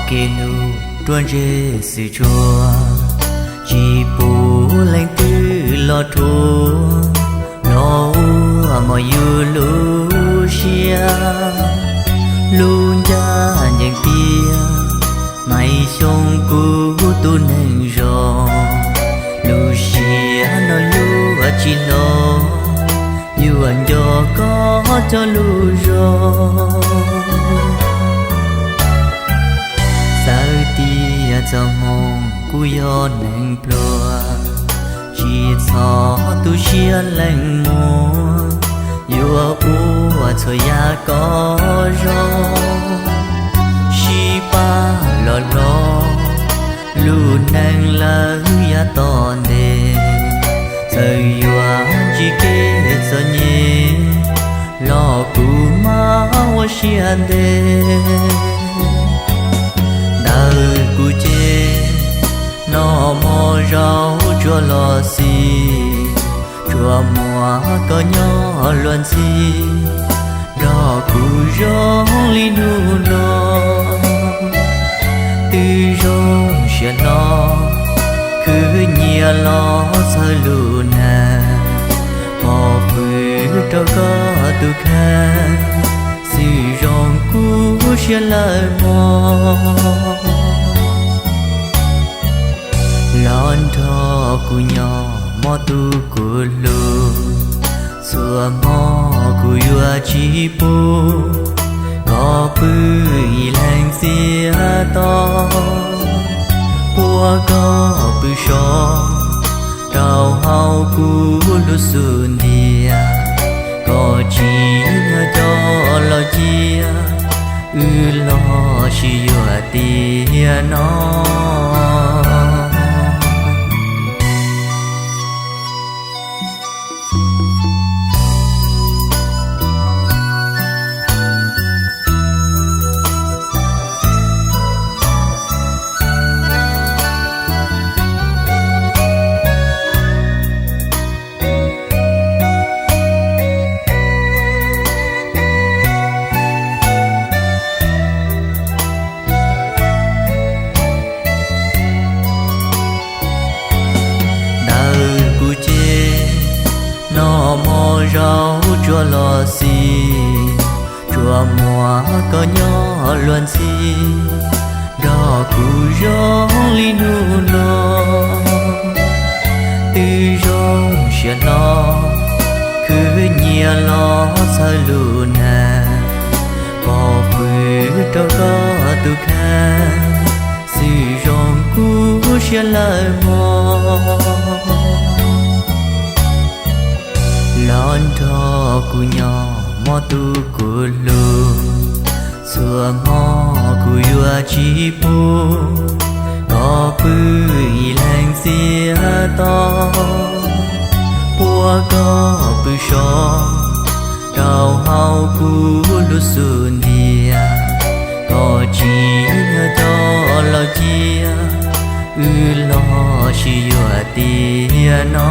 Kev hlub ruaj ntseg xwm tsuag, tsis pub leej twg los rhuav, los ua mos yus lub siab. Lub ncaj ncees tiag, Maiv Xyooj kuv tus neeg zoo, lub siab no yuav tsis hlob, yuav nco koj cov lus zoo. Txawm tias txoj hmoo kuv yog neeg pluag, tsis txhob tu siab lees muag, yuav ua txhua yam kom zoo. Sib pab los hlob, lub neej lawm yav tom ntej, txawm yuav ntsib kev txom nyem, los kuv mam ua siab ntev. Ntawm kuv ces, noj mov zaub tsuag los xis, tsuas muaj koj nyob luag ntxhi, nrog kuv zoo li hnub no. Twb zoo siab hlo, khwv nyiam los txhawj lus nag, pov hwm rau koj tus kheej, xwm zoo kuv siab lawm mog. Los nrog kuv nyob mog tus kuv hlub, txhua hmo kuv yuav tsis pub koj pw ib leeg txias to. Puab koj pw so rau hauv kuv lub xub ntiag, koj tsis nyob coj los cia, wb los sib yuav tiag no. Ntawm kuv ces, noj mov zaub tsuag los xis, tsuas muaj koj nyob luag ntxhi, nrog kuv zoo li hnub no. Twb zoo siab hlo, khwv nyiam los txhawj lus nag, pov hwm rau koj tus kheej, xwm zoo kuv siab lawm mog. Los nrog kuv nyob mog tus kuv hlub, txhua hmo kuv yuav tsis pub koj pw ib leeg txias to. Puab koj pw so rau hauv kuv lub xub ntiag, koj tsis nyob coj los cia, wb los sib yuav tiag no.